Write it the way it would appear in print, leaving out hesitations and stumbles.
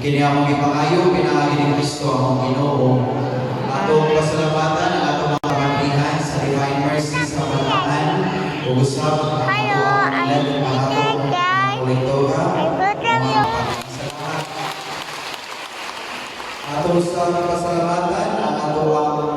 Kini among gipangayo pinaagi ni Kristo among Ginoo. Atong pasalamatan ang atong mga kamandihan sa Divine Mercy sa Bataan ug usab ang Hello, atoang I'm ang atong here, guys. Kolektora. I welcome you. Salamat. Ato sa pasalamatan ang atoang